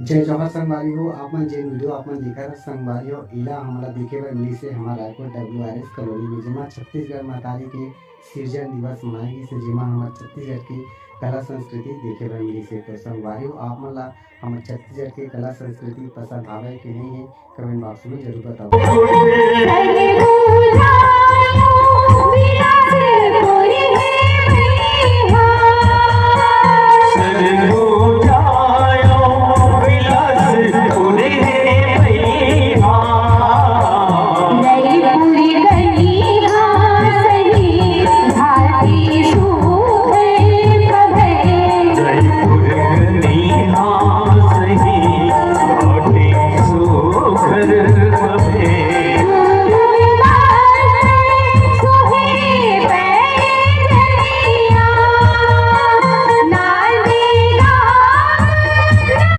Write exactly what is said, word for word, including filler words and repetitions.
जय जोहार संगवारी हो, आप मन जेन video आप मन देखत हव संगवारी हो, एला हमला देखे बर मिलिस हे हमर Raipur W R S colony में, जेमा छत्तीसगढ़ महतारी के सिरजन दिवस मनाए गिस हे, जेमा हमर छत्तीसगढ़ के कला संस्कृति देखे बर मिलिस हे। तो संगवारी हो, आप मन ला हमर छत्तीसगढ़ के कला संस्कृति पसंद आवे कि नहीं है, comment box में जरूर बताओ।